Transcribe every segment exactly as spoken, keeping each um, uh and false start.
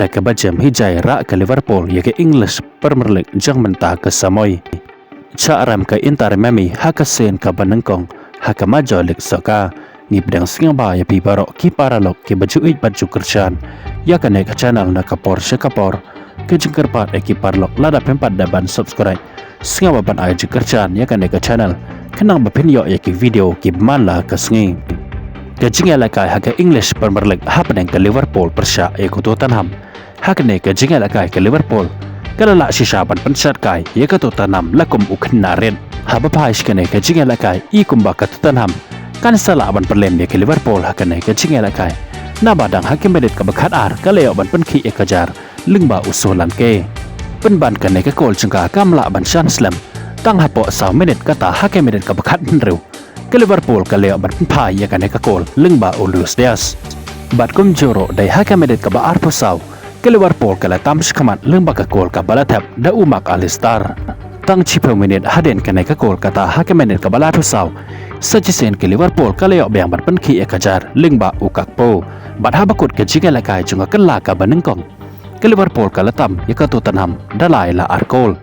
da kaba jem hi jai rah ka Liverpool ïa ka English Premier League jong mynta ka samoi. Shah rem ka Inter Miami ha ka sien kaba nyngkong ha ka Major League Soccer. Ngi pdiang sngewbha ïa phi baroh ki paralok kiba ju ïeit bad ju kyrshan ïa kane ka channel na ka por sha ka por. Ka jingkyrpad ïa ki paralok lada phim pat da ban subscribe, sngewbha ban ai jingkyrshan ïa kane ka channel khnang ba phin ïoh ïa ki video kiba man la ka sngi. Ka jingïalehkai ha ka English Premier League hapdeng ka Liverpool pyrshah ïa ka Tottenham. Ha kane ka jingïalehkai ka Liverpool ka la lah shisha ban pynshad kai ïa ka Tottenham la kum u khynnah rit. Haba phai sha kane ka jingïalehkai, i kumba ka Tottenham kan sa lah ban pynlem ïa ka Liverpool ha kane ka jingïalehkai, naba dang ha ka minit kaba khatar ka la ïoh ban pynkhih ïa ka jar lyngba u Solanke. Pynban kane ka kol jong ka kam lah ban shan slem tang hapoh saw minit, kata ha ka minit kaba khathynriew ka Liverpool ka la ïoh ban pynphai ïa kane ka kol lyngba u Luis Diaz. Bad kumjuh ruh dei ha ka minit kaba arphew saw ka Liverpool ka la tam shakhmat lyngba ka kol kaba la thep da u Mac Allister. Tang shiphew minit hadien kane ka kol, kata ha ka minit kaba laiphew saw, sa shisien ka Liverpool ka la ïoh biang ban pynkhih ïa ka jar lyngba u Gakpo. Bad haba kut ka jingïalehkai jong ka kylla kaba nyngkong, ka Liverpool ka la tam ïa ka Tottenham da lai la ar kol.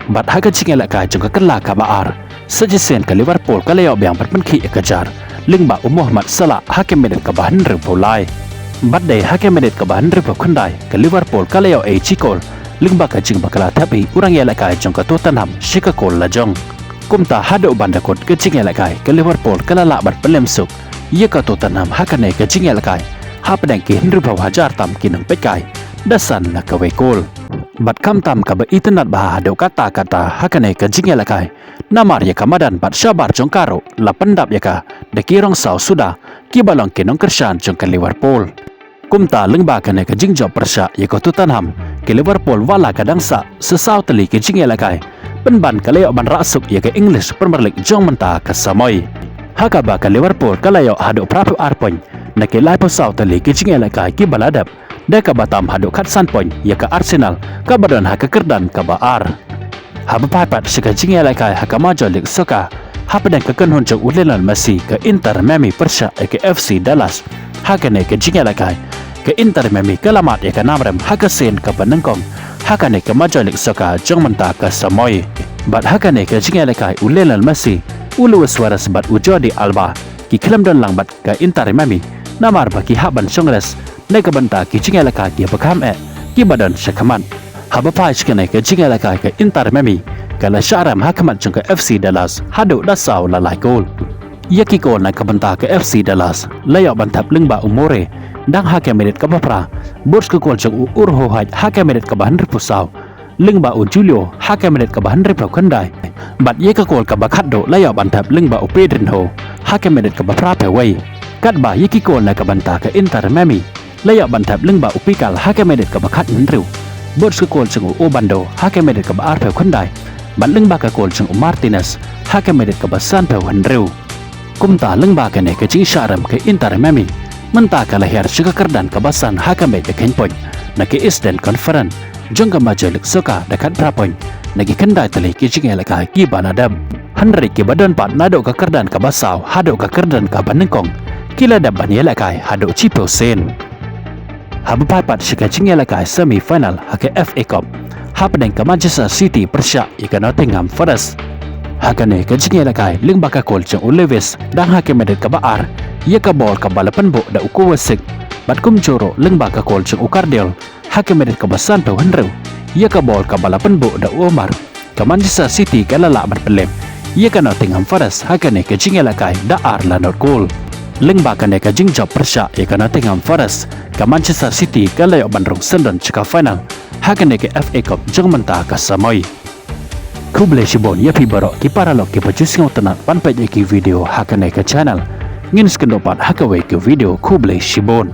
Bad ha ka jingïalehkai jong ka kylla kaba ar, sa shisien ka Liverpool ka la ïoh biang ban pynkhih ïa ka jar lyngba u Mohamed Salah ha ka minit kaba hynriewphew lai. Bad dei ha ka minit kaba hynriewphew khyndai ka Liverpool ka la ïoh ei shi kol lyngba ka jingbakla thep hi u rangïalehkai jong ka Tottenham sha ka kol lajong. Kumta haduh ban da kut ka jingïalehkai ka Liverpool ka la lah ban pynlem suk ïa ka Tottenham ha kane ka jingïalehkai hapdeng ki hynriewphew hajar tam ki nongpeitkai da san na kawei kol. Bad khamtam kaba itynnad bha haduh katta katta ha kane ka jingïalehkai, namar ïa ka madan bad shabar jong ka ruh la pyndap ïa ka da ki rong saw suda kiba long ki nongkyrshan jong ka Liverpool. Kumta lyngba kane ka jingjop pyrshah ïa ka Tottenham, ka Liverpool wat la ka dang sah sa saw tylli ki jingïalehkai, pynban ka la ïoh ban rah suk ïa ka English Premier League jong mynta ka samoi. Ha kaba ka Liverpool ka la ïoh haduh phraphew ar point na ki laiphew saw tylli ki jingïalehkai kiba la dep, da kaba tam haduh khatsan point ïa ka Arsenal kaba don ha ka kyrdan kaba ar. Haba phai pat sha ka jingïalehkai ha ka Major League Soccer hapdeng ka kynhun jong u Lionel Messi, ka Inter Miami pyrshah ïa ka F C Dallas. Ha kane ka jingïalehkai, ka Inter Miami ka la mad ïa ka namrem ha ka sien kaba nyngkong ha kane ka Major League Soccer jong mynta ka samoi. Bad ha kane ka jingïalehkai u Lionel Messi, u Luis Suarez bad u Jordi Alba ki khlem don lang bad ka Inter Miami namar ba ki hap ban shong rest na ka bynta ki jingïalehkai kiba kham eh kiba don shakhmat. Haba phai sha kane ka jingïalehkai, ka Inter Miami ka la shah rem ha khmat jong ka F C Dallas haduh da saw la lai kol. Ïa ki kol na ka bynta ka F C Dallas la ïoh ban thep lyngba u Murray dang ha ka minit kaba phra, bad ka kol jong u Uruhaj ha ka minit kaba hynriewphew saw lyngba u Julio ha ka minit kaba hynriewphew khyndai. Bad ïa ka kol kaba khatduh la ïoh ban thep lyngba u Pedrinho ha ka minit kaba phraphew wei. Katba ïa ki kol na ka bynta ka Inter Miami la ïoh ban thep lyngba u Pickal ha ka minit kaba khathynriew, bad ka kol jong u Obando ha ka minit kaba arphew khyndai, bad lyngba ka kol jong u Martinez ha ka minit kaba sanphew hynriew. Kumta lyngba kane ka jingshah rem ka Inter Miami mynta ka la hiar sha ka kyrdan kaba san ha ka mei ka khein point na ka Eastern Conference jong ka Major League Soccer da khatphra point na ki khyndai tylli ki jingïalehkai kiba la dep. Hynrei kiba don pat naduh ka kyrdan kaba saw haduh ka kyrdan kaba nyngkong ki la dep ban ïalehkai haduh shiphew sien. Haba phai pat sha ka jingïalehkai semi final ha ka F A Cup hapdeng ka Manchester City pyrshah ïa ka Nottingham Forest. Ha kane ka jingïalehkai, lyngba ka kol jong u Lewis dang ha ka minit kaba ar, ïa ka bol kaba la pynbuh da u Kovacic, bad kumjuh ruh lyngba ka kol jong u Gvardiol ha ka minit kaba sanphew hynriew, ïa ka bol kaba la pynbuh da u Omar, ka Manchester City ka la lah ban pynlem ïa ka Nottingham Forest ha kane ka jingïalehkai da ar la nod kol. Lyngba kane ka jingjop pyrshah ïa ka Nottingham Forest, ka Manchester City ka la ïoh ban rung syndon sha ka final ha kane ka F A Cup jong mynta ka samoi. Khublei shibun ïa phi baroh ki paralok kiba ju sngewtynnat ban peit ïa ki video ha kane ka channel. Ngin sa ïakynduh pat ha kawei ka video. Khublei shibun.